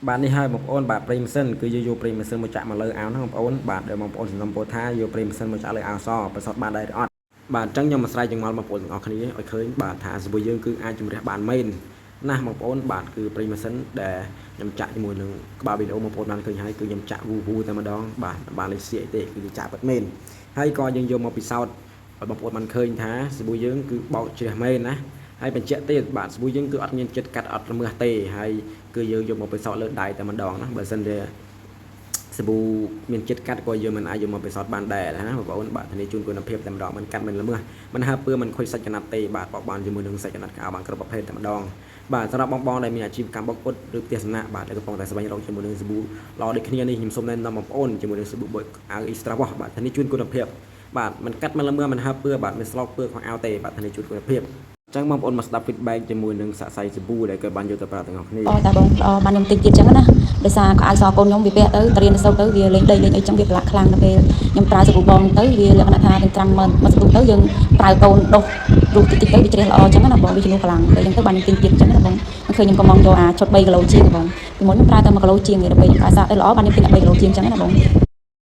បាទនេះហើយបងប្អូនបាទប្រេងម៉ាស៊ីនគឺយើងយកប្រេងម៉ាស៊ីនមកចាក់មកលើអាវហ្នឹងបងប្អូនបាទដែលបងប្អូនសំណូមពរថាយកប្រេងម៉ាស៊ីនមកចាក់លើអាវសប្រសតបានដែរឬអត់បាទអញ្ចឹងខ្ញុំមកស្រែកចង្អុលបងប្អូនទាំងអស់គ្នាឲ្យឃើញបាទថាសាប៊ូយើងគឺអាចជំរះបានមែនណាស់បងប្អូនបាទគឺប្រេងម៉ាស៊ីនដែលខ្ញុំចាក់ជាមួយនឹងក្បាលវីដេអូបងប្អូនបានឃើញហើយគឺខ្ញុំចាក់វូវូតែម្ដងបាទបានលេខសៀកទេគឺចាក់ពិតមែនហើយក៏យើងយកមកពិសោធន៍ឲ្យបងប្អូនបានឃើញថាសាប៊ូយើងគឺបោកជ្រះមែនណាហើយបញ្ជាក់ទៀតបាទសាប៊ូយើងគឺអត់មានចិត្តកាត់អត់រមើសទេហើយគឺយើងយកមកពិសោធន៍លើដៃតែម្ដងណាបើសិនជាសាប៊ូមានជាតិកាត់ក៏យើងមិនអាចយកមកពិសោធន៍បានដែរណាបងប្អូនបាទធានាជូនគុណភាពតែម្ដងមិនកាត់មិនល្មើសមិនហើពឿមិនខូចសាច់កណាត់ទេបាទបោកបានជាមួយនឹងសាច់កណាត់កៅបានគ្រប់ប្រភេទតែម្ដងបាទសម្រាប់បងបងដែលមានអាជីវកម្មបុកអ៊ុតឬផ្ទះសំណាក់បាទដែលកំពុងតែស្វែងរកជាមួយនឹងសាប៊ូល្អដូចគ្នានេះខ្ញុំសូមណែនាំបងប្អូនជាមួយនឹងសាប៊ូបុកអាវ Extra Wash បាទធានាជូនគុណភាពបាទមិនកាត់មិនល្មើសមិនហើពឿបាទមិនស្លោកពឿខ្វះអាវទេបាទធានាជូនគុណភាពចឹងបងប្អូនមកស្ដាប់ feedback ជាមួយនឹងសាក់សៃសាប៊ូដែលគាត់បានយកទៅប្រើទាំងអស់គ្នា ល្អតែបងល្អបានខ្ញុំតិចទៀតចឹងណាដោយសារខោអាវសកូនខ្ញុំវាពាក់ទៅត្រៀនទៅសូត្រទៅវាលេងដីលេងអីចឹងវាប្រឡាក់ខ្លាំងដល់ពេលខ្ញុំប្រើសាប៊ូបងទៅវាលក្ខណៈថាទាំងត្រាំមកមកសន្ទុះទៅយើងប្រើកូនដុសរុះតិចតិចទៅវាជ្រះល្អចឹងណាបងវាជំនួសកម្លាំងពេលចឹងទៅបានខ្ញុំទិញទៀតចឹងណាបងមិនឃើញខ្ញុំក៏មកយកអាឈុត3គីឡូជាងបងពីមុនខ្ញុំប្រើតែ1គីឡូជាងទេដល់ពេលខ្ញុំប្រើសាកទៅល្អបានខ្ញុំទិញ3គីឡូជាងចឹងណាបង។